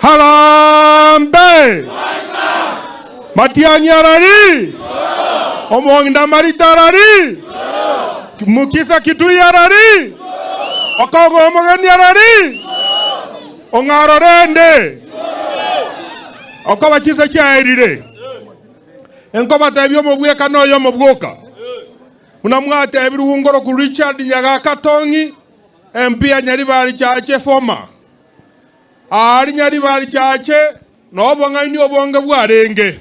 Harambee! Matiang'i arari? Omong'ina Marita arari? Mukisa Kitui arari? Okong'o omogeni arari? Ong'aro rende? Okoba chinsa chiaerire, enkobatebia omobwekano oyomo bwoka, buna mwatebirwe ngoroku Richard Nyagaka Tong'i, MP ya Nyaribari Chache former. Aaria Nyaribari Chache nobong'aini obonge bwarenge.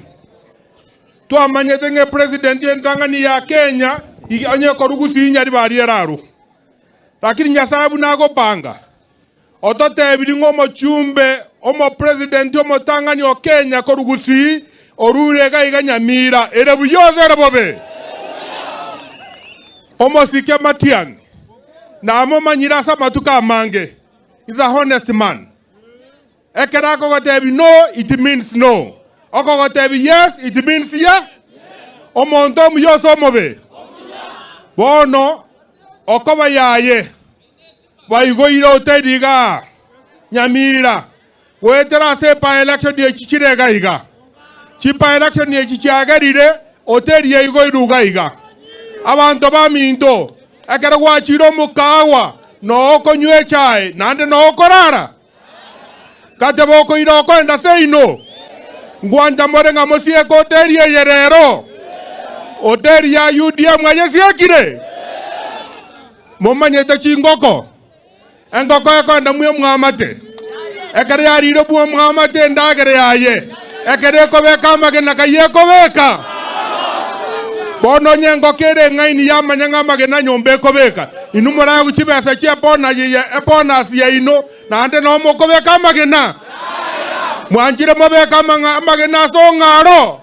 Twamanyete ng'a epresident entang'ani ya Kenya onye ekorwa Gusii Nyaribari erarwe. Lakini Nyasae buna agopanga, ototebirie ng'a omochumbe omopresident omotang'ani o Kenya korwa Gusii orure iga iga Nyamira, ere buya gose ere bobe? Omosike Matiang'i namomanyire ase amatuko amange. Is a honest man. Ekero akogotebi no, it means no. Okogotebi yes, it means ye. Omonto omuya ose omobe? Bono okoba yaye baigoire hoteli igaa Nyamira goetera ase by election echi chire iga iga. Chi by election echi chiagerire hoteli yaigoirwe iga iga. Abanto baminto ekero gwachire omokawa noo okonywa echae naende noo okorara. Gateba okoira okoenda seino, ngwancha more ng'a mosieke hoteli eye rero, hoteli ya UDM ayesiekire. Momanyete chingoko, engoko ekoenda mwe mwamate, ekero yarire bwa mwamate endagera yaye, ekero ekobeka amagena kayio ekobeka. Bono onye engoko ere eng'aini yamanya ng'a amagena nyomba ekobeka, inwe moraegwe chibesa chi'ebonus yaino, Naende nomokobeka amagena, mwanchire mobeke amagena ase ong'aro.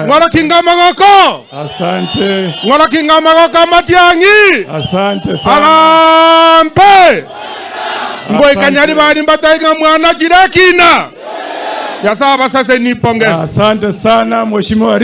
Ng'oroki ng'a amagoko, Asante. ng'oroki ng'a amagoko amatiang'i. Asante sana. Arambe ngoika Nyaribari mbatai ng'a mwana chire ekina. Nyasae abasesenie pongezi. Asante sana Mheshimiwa.